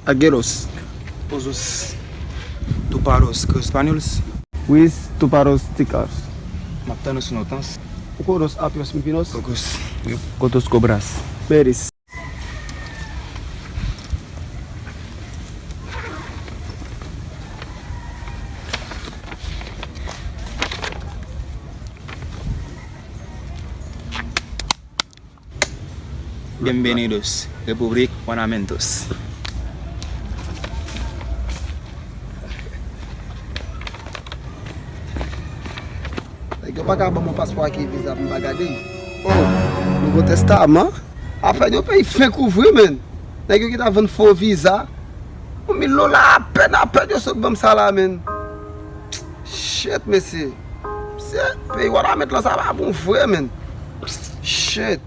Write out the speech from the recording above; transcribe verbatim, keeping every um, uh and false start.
Agueros. Pozos. Tuparos, Cospaniols. Luis Tuparos Tikas. M ap tann ou sou notans. Ukodos apios mipinos. Kokos. Kotos kobras. Beris. Bienvenidos, Republic Wanamentos. Nèg yo pa ka ban mwen paspò ak viza pou m pa gade. Oh, Nouvo Testaman. Apèn yon peyi fenk ouvri, menn. Nèg yo gentan vann fo viza. Yon mil dola apèn, apèn yo sot ban m sa la, menn. Shit, mesye. Mesye, peyi Wanament lan sa pa bon vre, menn. Shit.